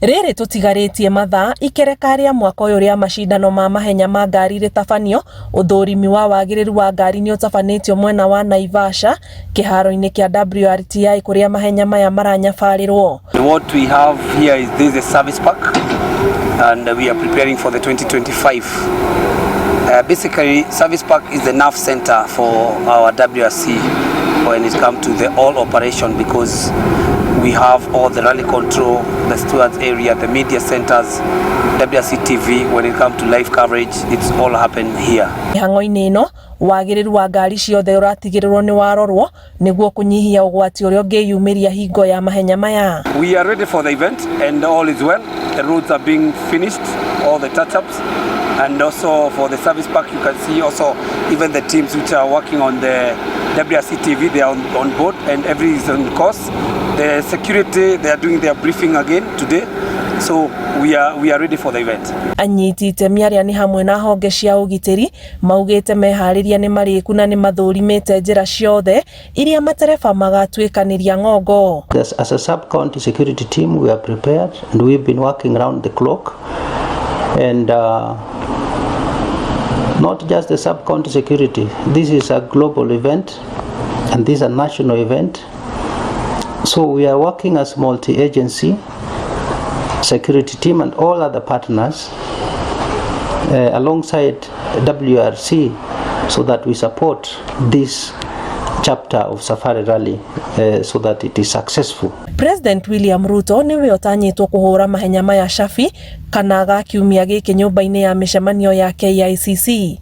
Rĩrĩ tũtigarĩtie mathaa ikereka rĩa mwaka ũyũ rĩa macindano ma mahenya ma ngari rĩtabanio, ũthũrimi wa wagĩrĩru wa ngari nĩũtabanĩtio mwena wa Naivasha kĩharo-inĩ kĩa WRTI kũrĩa mahenya maya maranyabarĩrwo. What we have here is this is a service park and we are preparing for the 2025. Basically, service park is the nerve center for our WRC when it comes to the all operation, because we have all the rally control, the stewards area, the media centers, WRC TV. When it comes to live coverage, it's all happen here. Mĩhang'o-inĩ ĩno wagĩrĩru wa ngari ciothe ũratigĩrĩrwo nĩ warorwo nĩguo kũnyihia ũgwati ũrĩa ũngĩyumĩria hingo ya mahenya maya. We are ready for the event and all is well. The roads are being finished, all the touch-ups, and also for the service park you can see also even the teams which are working on the WRC TV, they are on board and everything is on course. The security, they are doing their briefing again today, so we are ready for the event. Anyiti itemi arĩa nĩ hamwe na honge cia ũgitĩri maugĩte meharĩria nĩ marĩku na nĩ mathũrimĩte njĩra ciothe iria matereba magatuĩkanĩria ng'ongo. As a sub-county security team, we are prepared and we've been working round the clock. And not just the sub-county security, this is a global event and this is a national event. So we are working as multi-agency security team and all other partners alongside WRC so that we support this chapter of Safari Rally so that it is successful. President William Ruto niwe ũtanyĩtwo kũhũra mahenya maya cabi kana ga kiumia gĩkĩ nyũmba-inĩ ya mĩcemanio ya KICC.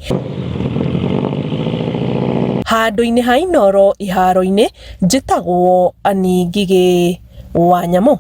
Handũ-inĩ ha Inooro iharo-inĩ, njĩtagwo Annie Ngigĩ wa Nyamũ.